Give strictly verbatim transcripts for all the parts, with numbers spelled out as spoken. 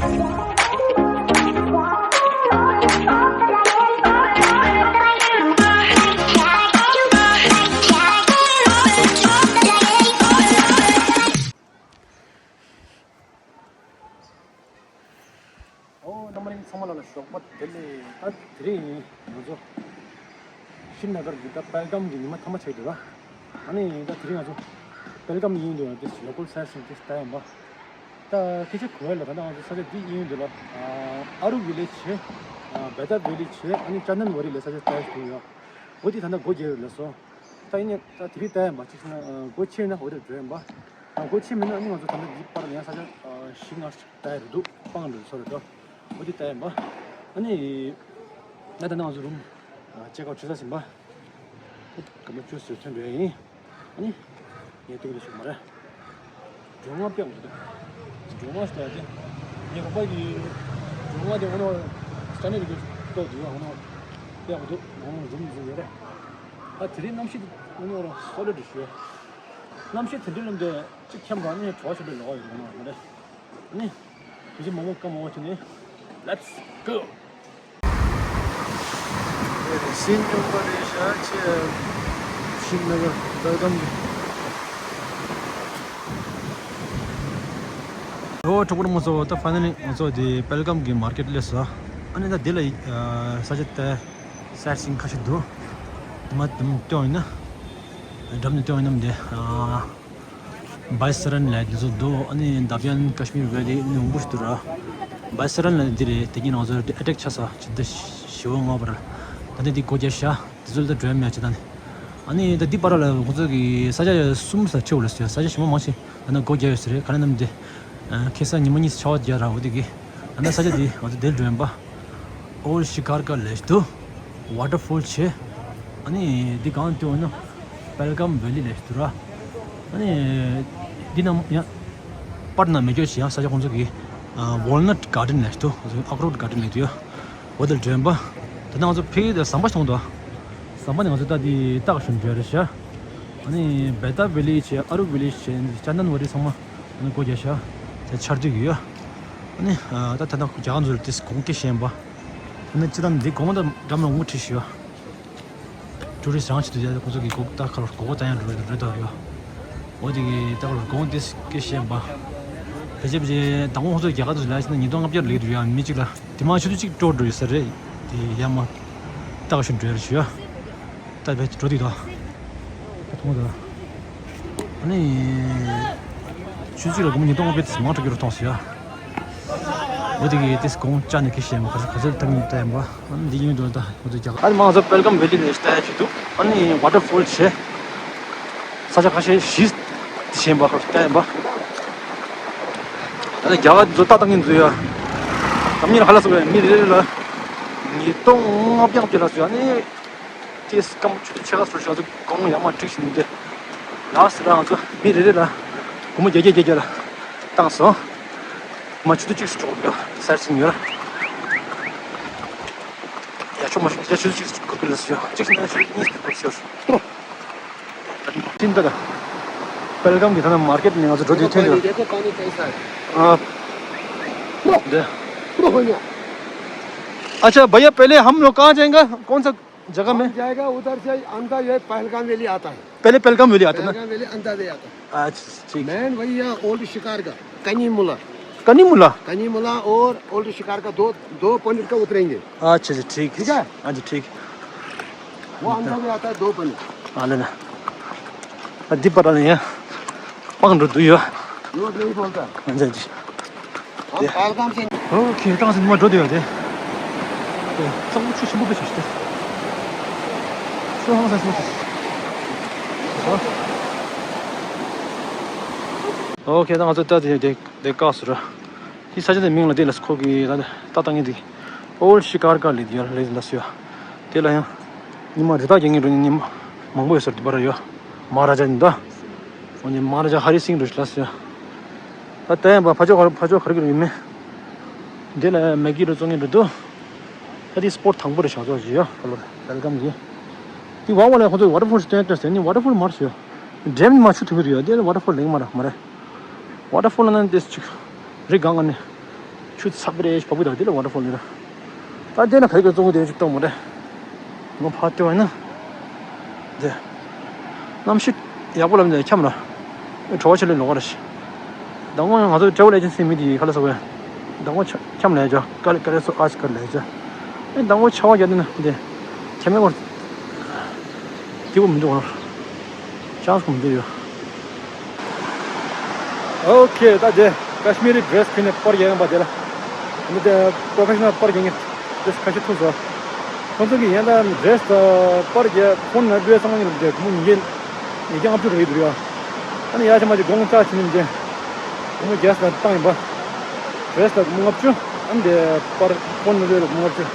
ཨོ། རྣམ་པ་ཚང་མ་ལ་ཞོགས་པ་བདེ་ལེགས། ད་དེ་རིང་ང་ཚོ་ཤྲི་ན་གར་གྱི་ད་པེལ་གམ་གྱི་ཉི་མ་མཐའ་མ་ཆགས་འདུག་ཨ། ཨ་ནི་ད་དེ་རིང་ང་ཚོ་པེལ་གམ་ཡིན་འདུག་ཨ། དེ་ལོ་ཀལ་སའི་ཊི་དེ་ལྟ་ཡིན་པ། ད་སྐད་ཆ་གོ་ཡ་ལ། ད་ནང་ང་ཚོ་ས་ཆ་འདི་ཡིན་འདུག་ལ། ཨ་རུ་ཝི་ལེཇ་བྱས། ཨ་བེ་ད་ཝེ་ལི་བྱས། ཨ་ནི་ཅན་དན་ཝ་རི་ལ་ས་ཆ་ད་ཞིག་ཡོད། འོ་དེ་ད་ནང་སྒོ་རྒྱག་ཡོད་ལ་སོ། ད་ཡིན་ནའི་ད་དེ་རིང་ལྟ་ཡ་མ་གཅིག་ན་སྒོ་ཕྱེ་ན་འོ་དེར་འགྲོ་ཡིན་པ། ད་སྒོ་ཕྱེ་མེད་ན་ཨ་ནི་ང་ཚོ་ད་ནང་འདི་པར་ཡང་ས་ཆ་བཞི་ལྔ་ཞིག་ལྟ་ཡ་རེད་འདུག་སྤང་འགྲོ་སོ་རེད་དོ། འོ་དེ་ལྟ་ཡིན་པ། ཨ་ནི་ད་ད་ནང་ང་ཚོ་རུམ་ཅེག་ཨའུཊ་བྱེད་ས་ཟིན་པ། སྐར་མ་བཅུ་ཙམ་ཐོན་འགྲོ་ཡ་ཡིན། ཨ་ནི། ངས་ལྟོས་ཀྱི་ཞིག་མ་རེད། སྒྲོལ་མ་དཔེ་མི་འདུག་སྒྲོལ་མ་ཞིག་ལྟ་ཡ་དེ། ངས་རོགས་པ་གི་སྒྲོལ་མ་དེ་འོ་ན་སྐྲ་ནད་རིགས་ཀྱི་ལྟོ་འདུག་འོ་ན་དཔེ་མི་འདུག་འོ་ན་རུམ་རུམ་ཡོད་རེད། ཨ་དེ་རིང་གནམ་གཤིས་དེ་འོ་ན་རོ་སོ་ལེ་འདྲ་ཞིག་ཡོད། གནམ་གཤིས་དེ་འདྲའི་ལམ་དེ་གཅིག་འཁྱམས་རང་ནས་བྲོ་བ་ཞིག་འདྲ་ལོག་ཡོད་འོ་ན་མ་རེད། ཨ་ནི། དུས་ཚོད་མང་པོ་སྐར་མང་པོ་བྱས་ནས། Let's go! ཟིན་ཡོང་པ་རེད་ཤག་ཆེ། ཤིན་ནག་པེལ་གམ་གྱི། ཨོ་གྲོགས་པོ་ལྷན་རྒྱས་ཚོ། ད་ཕའི་ནལ་ལི་ང་ཚོ་དེ་པེལ་གམ་གྱི་མར་ཀེཊ་སླེབས་སོང་། ཨ་ནི་ད་དེ་ལ་ས་ཆ་དེ་སའིཊ་སིན་ཁ་ཤས་འདུག་དེ་མ་དེ་མ་སྟོན་ཡིན་ན། འགྲམ་ནས་སྟོན་ཡིན་ནམ་དེ། བྷའི་སི་རན་ལ་དེ་ཚོ་འདུག་ཨ་ནི་དཱ་པི་ཡན་ཀ་ཤི་མིར་ཝེ་ལི་ནི་མང་པོ་ཞིག་འདུག་ར། བྷའི་སི་རན་ལ་འདི་རེད། དེ་གཉིས་ང་ཚོ་ཨེ་ཊེག་ཆགས་ས་ཇི་ལྟ་ཞི་བོ་ངོ་བར། ད་ནི་འདི་སྒོ་རྒྱག་ཤག་དེ་ཚོ་ལ་ད་འགྲོ་ཡ་མེད་ཅེ་ད་ནི། ཨ་ནི་ད་འདི་བར་ལ་ང་ཚོ་གི་ས་ཆ་གསུམ་ས་ཆེ་བ་ལ་ཟེར། ས་ཆ་ཞིམ་པོ་མང་ཆེ་ད་ནི་སྒོ་རྒྱག་ཡོད་ས་རེད། ག་རེ་ནམ་དེ། ཁ་སང་ཉི་མ་གཉིས་ཆར་པ་རྒྱག་ར་འོ་དེ་གི། ད་ནི་ས་ཆ་འདི་ང་ཚོ་དེར་འགྲོ་ཡིན་པ། ཨོལ་ཤི་ཀར་ཀ་ལེ་ཤ་འདུག་ཝ་ཊར་ཕོལ་ཆེ། ཨ་ནི་འདི་གང་ལྟོས་ན་པེལ་གམ་ཝེ་ལི་ལེ་ཤ་འདུག་ར། ཨ་ནི་འདི་ནང་ཡང་པར་ནང་མེད་རྒྱུ་ཞིག་ཡང་ས་ཆ་ཁོང་ཚོ་གི་ཝོལ་ནཊ་གར་ཌེན་ལེ་ཤ་འདུག་ཨག་རོཊ་གར་ཌེན་ལེ་ཤ་འདུག་འོ་དེར་འགྲོ་ཡིན་པ། ད་ནང་ང་ཚོ་ཕ་གི་དེ་ཟམ་པ་ཞིག་མཐོང་འདུག་ཟམ་པ་ནས་ང་ཚོ་ད་འདི་ལྟ་ག་ཞིག་འགྲོ་ཡ་རེད་ཤག་ཨ་ནི་བེ་ད་ཝེ་ལི་བྱས། ཨ་རུ་ཝེ་ལི་བྱས། ཅན་དན་ཝ་རི་ཚང་མ་ཨ་ནི་སྒོ་རྒྱག་ཤག་དེ་ཆར་དུས་ཀྱི་ཡོད། ཨ་ནི་ད་ད་ལྟ་རྒྱ་གར་ཚོ་ལ་དེ་གོང་ཁེ་ཤེས་པ། ཨ་ནི་སྤྱིར་བཏང་འདི་གོང་ད་འགྲམ་ལ་ངོ་ཁྲིད་ཤི་ཡོད། ཊུ་རི་སི་རང་ཆེད་དུ་ཡ་ཁོ་ཚོ་གི་གོ་ད་ཁ་ལོར་གོ་གོ་ད་ཡང་འགྲོ་རེད་འགྲོ་ད་ཡོད། འོ་དེ་གི་ད་ཁ་ལོར་གོང་དེ་ཁེ་ཤེས་པ། ཕལ་ཆེར་ཕལ་ཆེར་དང་པོ་ཁོ་ཚོ་རྒྱ་གར་དུ་ལ་ཕྱིན་ན་ཉིས་སྟོང་ལྔ་བརྒྱ་ལེགས་འགྲོ་ཡ་མི་གཅིག་ལ། དེ་མ་ཆུ་ཚོད་གཅིག་སྤྲོ་འགྲོ་ཡོད་ས་རེད། དེ་ཡ་མ་ད་ག་ཞིག་འགྲོ་ཡ་རེད་ཤི་ཡ། ད་བས་འགྲོ་དུས་ད། ད་མཐོང་ད། ཨ་ནི། ཆུ་ཚོད་ལ་སྒོར་མོ་ཉིས་སྟོང་ལྔ་བརྒྱ་དེ་མང་དྲགས་ཀྱི་རུ་མཐོང་སོང་ཡ། འོ་དེ་གི་དེ་སྒོར་མོ་བཅག་ནས་ཁེ་ཤེས་མ་ག་ཚོད་ག་ཚོད་བཏང་ཡིན་ལྟ་ཡིན་པ། ཨ་ནི་འདི་ཡིན་འདུག་ད་ང་ཚོ་རྒྱ་གར། ཨ་ནི་མ་ང་ཚོ་པེལ་གམ་ཝེ་ལི་ནས་ལྟ་ཡ་ཞིག་འདུག་ཨ་ནི་ཝ་ཊར་ཕོལ་བྱས། ས་ཆ་ཁ་ཤས་ཞིག་ཞེན་པ་ཁ་ལྟ་ཡིན་པ། ཨ་ནི་རྒྱ་གར་ཚོ་ལྟ་བཏང་གིན་འདུག་ཡ། ད་མི་ལ་ཧ་ལ་སོང་བས་མི་རེ་རེ་ལ་ཉིས་སྟོང་ལྔ་བརྒྱ་ཅིག་ལ་སོང་ཡ་ནི། དེ་སྐམ་ཆུ་ཚོད་ཕྱེད་ཀ་ཙམ་ཞིག་ང་ཚོ་སྒོར་མོ་ཡར་མར་བསྒྲིགས་ཤིང་འདི། ལགས་སོ་ར། ང་ཚོ་མི་རེ་རེ་ལ་སྒོར་མོ་བརྒྱད་བརྒྱད་བརྒྱད་བརྒྱད་ལ་བཏང་སོང་། མ་ཆུ་ཚོད་གཅིག་ཙམ་འགྲོ་དགོས་ཡ་སར་ཕྱིན་ཡོད་ར། ཡ་ཆོག་མ་ཤོག་ཡ་ཆུ་ཚོད་གཅིག་ཙམ་འགོར་གི་ལ་སོང་ཡ། གཅིག་ཕྱིན་ན་ཆུ་ཚོད་གཉིས་ཙམ་འགོར་སོང་། ཏོ། ཅིན་ཏ་ད། པེལ་གམ་གྱི་ཐ་ན་མར་ཀེཊ་ནས་ང་ཚོ་འགྲོ་དུས་ཐོན་ཡོད། देखो पानी कैसा है। हाँ। देखो भैया। अच्छा भैया, पहले हम लोग कहाँ जाएंगे? कौन सा जगह में? हम जाएगा उधर से अंदर, ये पहलगाम वैली आता है। पहले पहलगाम वैली आता है ना? पहलगाम वैली अंदर से आता है। अच्छा, ठीक। मेन वही है, ओल्ड शिकार का, कनीमुला। कनीमुला? कनीमुला और ओल्ड शिकार का दो, दो पॉइंट का उतरेंगे। अच्छा, अच्छा, ठीक। ठीक है? हाँ जी, ठीक। वो अंदर में आता है, दो पॉइंट। हाँ, ले ना। अद्दी पर नहीं है। पाँच रुपये दुई हो। झूठ नहीं बोलता। हाँ जी, हाँ जी। हम पहलगाम से। ཨོ་ཁེ། ད་ང་ཚོ་ཉི་མ་འགྲོ་བསྡད་ཡོད་དེ། ཨེ། གཙང་པོ་ཆུ་ཆེན་པོ་དཔེ་ཆེ་ཞིག་སྟེ། ཤོ་ཧང་སང་སོང་ཞིག་ཨོ་ཁེ། ད་ང་ཚོ་ད་དེ་དེ་དེ་བཀག་སོང་ར། དེ་ས་ཆ་དེ་མིང་ལ་དེ་ལ་ཁོ་གི་ད་ལྟ་བཏང་ངེས་དེ། ཨོལ་ཤི་ཀར་ཀ་ལེ་དེ་ཡོད་ལེ་ལ་སོ་ཡ། དེ་ལ་ཡང་ཉི་མ་རི་དྭགས་རྒྱག་མཁན་འགྲོ་མཁན་ཉི་མ་མང་པོ་ཡོད་ས་རེད། དེ་པར་ཡོད། མ་ཧ་ར་ཇ་ནི་ད། འོ་ནི་མ་ཧ་ར་ཇ་ཧ་རི་སིང་རུ་ཤི་ལ་སོ་ཡ། ད་ལྟ་ཡང་པ་ཕ་ཇོ་ག་ཕ་ཇོ་ག་རེ་གི་རུ་ཡིན་མིན། འདི་ལ་མེ་གི་རུ་བཙོང་མཁན་རུ་འདུག་ད་འདི་སྤོ་ཊི་དང་པོ་རེད་ཤག་ཚོ་ཞིག་ཡོད་ཁ་ལོ་རེ་ཝེལ་ཀམ་གི། འདི་ཝང་ཝང་ལ་ཁོ་ཚོ་ཝ་ཊར་ཕོལ་ཞིག་སྟོན་སྟོན་ཟེར་ནི་ཝ་ཊར་ཕོལ་མར་ཞིག་ཡོད། ཌེམ་ནི་མ་ཆུ་ཐུབ་ཀྱི་རུ་ཡོད། འདི་ལ་ཝ་ཊར་ཕོལ་ལེགས་མ་ར་མ་རེད། ཝ་ཊར་ཕོལ་ལ་ན་འདི་ཆུ་རི་སྒང་ང་ནི། ཆུ་ཚ་པོ་རེད། བབས་ཀྱི་འདུག་དེ་ལ་ཝ་ཊར་ཕོལ་ཡོད་ར། ད་དེ་ན་ག་རེ་ག་རེ་བཙོང་གི་འདུག་ཅིག་སྟོན་མོ་རེད། ང་ཕར་སྟོན་ཡིན་ན། དེ། གནམ་གཤིས་ཡག་པོ་ལབ་ནས་འཁྱམས་ར། བྲོ་བ་ཆེ་ལོས་ལོག་ར་ཤི། ཟླ་ངོ་ང་ཚོ་ཊེ་རེ་ཝལ་ཨེ་ཇེན་སི་མི་དེ་ཡིས་ག་ལ་ཟེར་བས། ཟླ་ངོ་འཁྱམས་ལས་ཅོ་ཀ་ལ་ཀ་ལ་སོ་ཨ་ཅི་ཀ་ལ་ཅོ། ཨེ་ཟླ་ངོ་ཆར་པ་བརྒྱབ་ན་དེ། ཁྱེད་མེད་བར། སྐྱིད་པོ་མི་འདུག་ཨ། ཅང་སུ་མི་འདུག་ཡོད། ཨོ་ཁེ། ད་དེ་ཀ་ཤི་མི་རི་ཌི་རེ་སི་ཁྱེར་ནས་པར་རྒྱག་ཡོང་པ་དེ་ལ། འདི་དེ་པྲོ་ཕེ་ཤི་ནལ་པར་རྒྱག་མཁན་དེ་ཁ་ཤས་ཐུག་སོང་། ཁོང་ཚོ་གི་ཡན་ད་ཌི་རེ་སི་དང་པར་རྒྱག་ཕོན་ནང་བུད་སོང་ནས་དེ་སྒོར་མོ་ཉིས་བརྒྱ་ཉིས་བརྒྱ་ལྔ་བཅུ་རེད་འདུག་ཡ། ཨ་ནི་ཡ་ཆ་མ་ཅིག་དགོང་ལྕགས་ཕྱི་ནས་དེ་སྒོར་མོ་བརྒྱ་ཙམ་བཏང་ཡིན་པ། ཌི་རེ་སི་ལ་སྒོར་མོ་ལྔ་བཅུ། ཨ་ནི་དེ་པར་ཕོན་ནང་བུད་ལ་སྒོར་མོ་ལྔ་བཅུ།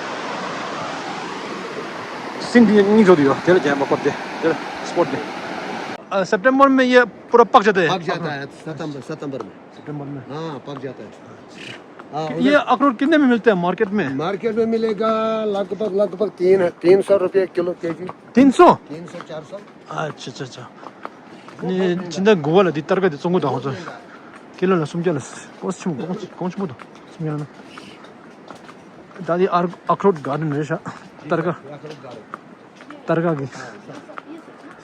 སིན་དེ་གཉིས་འཇོག་དུ་ཡོད། དེ་ལ་རྒྱག་པ་པར་དེ་དེ་ལ་སི་པོར་དེ། सितंबर में ये पूरा पक जाता है? पक जाता है, सितंबर। सितंबर में। हाँ, पक जाता है। हाँ, ये उधर अखरोट कितने में मिलते हैं मार्केट में? मार्केट में मिलेगा लगभग, लगभग तीन, तीन सौ रुपये किलो केजी। तीन सौ? तीन सौ, चार सौ। अच्छा, अच्छा, अच्छा। ནི་ཅི་འདྲ་དགུ་བ་ལ་འདི་སྟར་ཀ་འདི་བཙོང་གི་འདུག་ཁོང་ཚོ། ཀི་ལོ་ལ་སུམ་བརྒྱ་ལ། གོང་ཆེན་པོ་འདུག་གོང་ཆེན་པོ་འདུག་སུམ་བརྒྱ་ལ་ན། ད་འདི་ཨར་ཨ་ཁ་རོད་གར་ཌེན་རེད་ཤག་སྟར་ཀ། སྟར་ཀ་གི་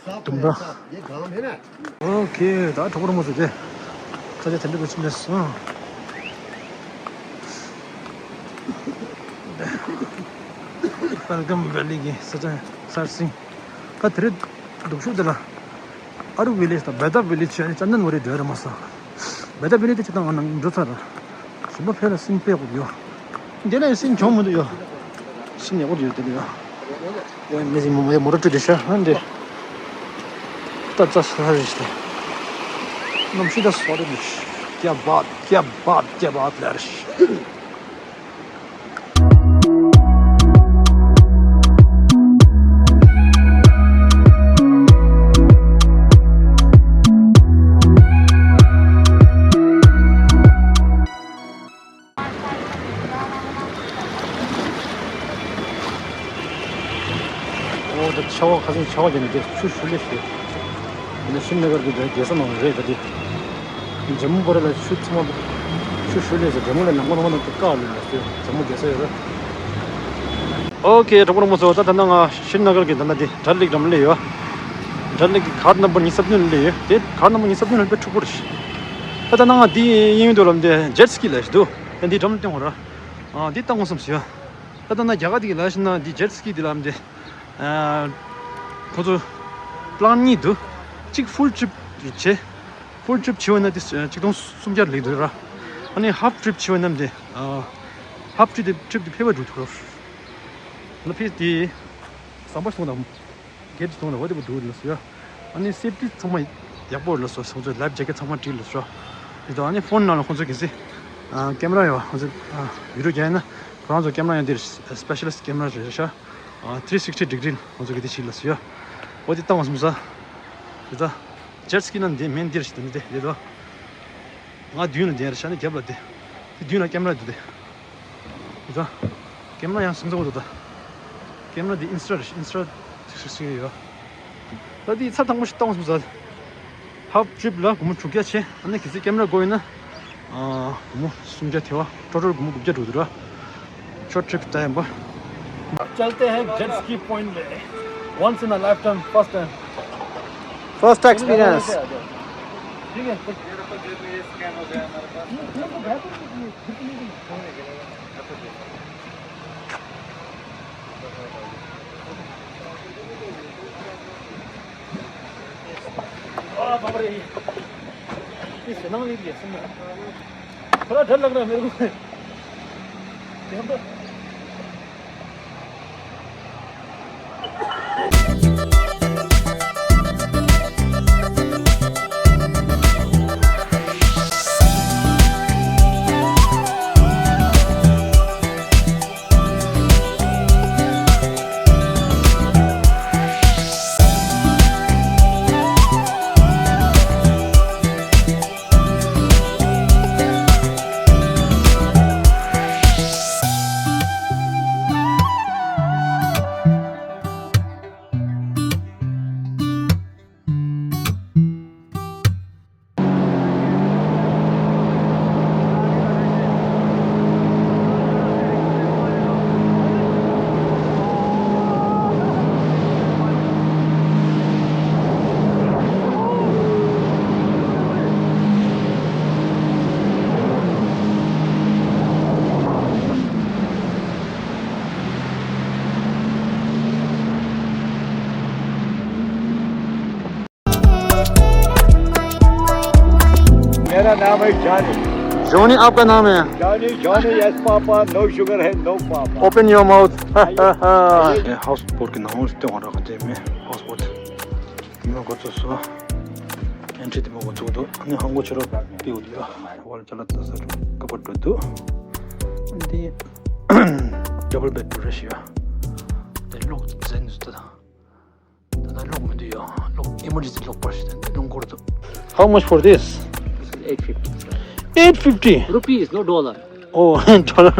ལྡུམ་ར། ཨོ་ཁེ། ད་གྲོགས་པོ་རིང་མོ་ཚོ་དེ་ཁ་ཆེ་དེ་འདྲ་པོ་ཕྱིན་ནས་སོང་། ཝེལ་ཀམ་ཝེ་ལི་གི་ས་ཆ་སར་སིང་། ད་དེ་རིང་སྡུག་ཤོས་དེ་ལ་ཨ་རུ་ཝི་ལེཇ་དང་བེ་ཏ་ཝི་ལེཇ་བྱས་ནས་ཅན་དན་ཝེ་རི་སྡོད་ར་མ་སོང་། བེ་ཏ་ཝི་ལེཇ་དེ་ཅི་དང་ང་ནང་འགྲོ་ཚར་ར། ཞིམ་པོ་ཕེ་ལ་སིང་དཔེ་ཡག་པོ་ཡོད། འདི་ལ་ཡང་སིང་གྱོང་མི་འདུག་ཡོད། སིང་ཡག་པོ་ཡོད་དེ་འདུག་ཡོད། ཡང་མི་ཟིན་མོ་མོ་མོ་ར་ཏུ་དེ་ཤ་ཧན་དེ། ད་ཙ་ས་རེ་ཤི། གནམ་གཤིས་ད་སོ་རེ་མི་ཤི། ཀྱ་བཱད་ཀྱ་བཱད་ཀྱ་བཱད་ལ་རེ་ཤི། ཨོ་ད་ཆར་པ་ཁ་སང་ཆར་པ་བརྒྱབ་ནས་དེ་ཆུ་ཤུགས་ལས་ཤི། ཡིན་ན་ཤྲི་ན་གར་གྱི་རྒྱལ་ས་ནང་རེད་ད་དེ། ཇམ་མུ་པོ་རེ་ལ་ཆུ་ཚང་མ་ཆུ་ཤུགས་ལས་ཤི། ཇམ་མུ་ལ་ནང་པ་ནང་པ་ནང་དུ་བཀག་ལས་ལ་ཤི། ཇམ་མུ་རྒྱལ་ས་ཡོད་རེད། ཨོ་ཁེ། གྲོགས་པོ་རིང་མོ་ཚོ། ད་ད་ནང་ང་ཤྲི་ན་གར་གྱི་ད་ལྟ་དེ་ཌལ་ལེག་འགྲམ་སླེབས་ཡོད། ཌལ་ལེག་གི་གྷཱཊ་ནམ་བར་ཉི་ཤུ་རྩ་བདུན་སླེབས་ཡོད། དེ་གྷཱཊ་ནམ་བར་ཉི་ཤུ་རྩ་བདུན་ལ་དཔེ་འཁྲུག་པོ་རེད་ཤི། ད་ད་ནང་ང་དེ་གཡས་གཡོན་དུ་ལམ་དེ་ཇེཊ་སི་ཀི་ལ་ཤི་འདུག་ད་འདི་འགྲམ་ལ་སྟོན་དགོས་ར། ཨ་འདི་བཏང་དགོས་བསམ་ཤི་ཡ། ད་ད་ནང་རྒྱ་གར་དེ་གི་ལ་ཤི་ན་འདི་ཇེཊ་སི་ཀི་དེ་ལམ་དེ། ཁོ་ཚོ་པི་ལན་གཉིས་འདུག་གཅིག་ཧྥུལ་ཊི་རིབ་བྱས། ཧྥུལ་ཊི་རིབ་བྱས་པ་ན་དེ་ཆིག་སྟོང་སུམ་བརྒྱ་ལེགས་འདུག་ར། ཨ་ནི་ཧབ་ཊི་རིབ་བྱས་པ་ན་དེ་ཧབ་ཊི་རིབ་དེ་ཕལ་པ་འགྲོ་འདུག་ར། ལ་ཕི་དེ་ཟམ་པ་སོང་དང་། གེ་ཊི་སྟོང་ལ་འོ་དེ་པོ་འདུག་ལ་སོ་ཡ། ཨ་ནི་སེབ་ཊི་ཚང་མ་ཡག་པོ་ལ་སོ། ཁོང་ཚོས་ལའིཕ་ཇེ་ཀེཊ་ཚང་མ་བྲིས་ལ་སོ། དེ་དང་ཨ་ནི་ཕོན་ནང་ལ་ཁོང་ཚོས་གལ་སྲིད་ཀེམ་ར་ཡོད་ཁོང་ཚོས་བི་ཌི་ཡོ་རྒྱག་ཡིན་ན་ཁོ་རང་ཚོ་ཀེམ་ར་ཡང་འདིར་སི་པེ་ཤལ་ལི་སི་ཊི་ཀེམ་ར་རེད་ཤག་ཐི་རི་སིག་སི་ཊི་ཌི་གྷི་རི་ཁོང་ཚོས་གི་དེ་བྱིས་ལ་སོ་ཡ། འོ་དེ་བཏང་བ་སོང་ས། དེ་ད་ཇེཊ་སི་ཀི་ནང་འདི་མེན་འདིར་ཞིག་དེ་འདི་དེ་དེ་དོ། ང་མདུན་ལ་བསྡད་རེད་ཤག་ནི་རྒྱབ་ལ་བསྡད། དེ་མདུན་ལ་ཀེམ་ར་འདུག་སྟེ། དེ་ད། ཀེམ་ར་ཡང་སུམ་ཚོགས་འདུག་ད། ཀེམ་ར་འདི་ཨིན་སི་ཊ་རེད་ཤག་ཨིན་སི་ཊ་སིག་སིག་སིག་ཡོད། ད་འདི་ཚར་དང་པོ་ཞིག་བཏང་སོང་ཟ། ཧབ་ཊི་རིབ་ལ་སྒོར་མོ་དྲུག་བརྒྱ་བྱས། ཨ་ནི་གལ་སྲིད་ཀེམ་ར་དགོས་ཡིན་ན། ཨ། སྒོར་མོ་སུམ་བརྒྱ་ཐེ་བ། ཊོ་ཊལ་སྒོར་མོ་དགུ་བརྒྱ་འགྲོ་འདུག་ར། ཤོར་ཊི་རིབ་ལྟ་ཡིན་པ། चलते हैं जेट स्की पॉइंट में। Once in a lifetime, first time। First experience. ठीक है। आ, बाप रे। ये सेना में भी है, सुन ना। थोड़ा डर लग रहा है मेरे को। नाम है जॉनी। जॉनी आपका नाम है? Johnny, Johnny, yes papa, no sugar है, no papa. Open your mouth. ये हाउस बोट के नाम से तो हो रहा है, में हाउस बोट। ᱛᱤᱢᱟ ᱠᱚ ᱪᱚᱥᱚ ᱮᱱᱴᱨᱤ ᱛᱤᱢᱟ ᱠᱚ ᱪᱚᱫᱚ ᱟᱹᱱᱤ ᱦᱟᱝᱜᱚ ᱪᱚᱨᱚ ᱯᱤᱣ ᱫᱤᱭᱟ ᱣᱟᱞ ᱪᱟᱞᱟᱛ ᱛᱟᱥᱟ ᱠᱟᱯᱟᱴ ᱫᱚ ᱟᱹᱱᱤ ᱰᱚᱵᱚᱞ ᱵᱮᱰ ᱨᱮᱥᱤᱭᱟ ᱛᱮ ᱞᱚᱠ ᱡᱮᱱ ᱥᱛᱟ ᱛᱟᱫᱟ ᱞᱚᱠ ᱢᱮᱱᱫᱤᱭᱟ ᱞᱚᱠ ᱮᱢᱟᱨᱡᱮᱱᱥᱤ ᱞᱚᱠ ᱯᱟᱨᱥ ᱛᱮ ᱱᱚᱝ ᱠᱚᱨ ᱫᱚ How much for this? This is eight fifty. Eight fifty? Rupees, no dollar. Oh, dollar.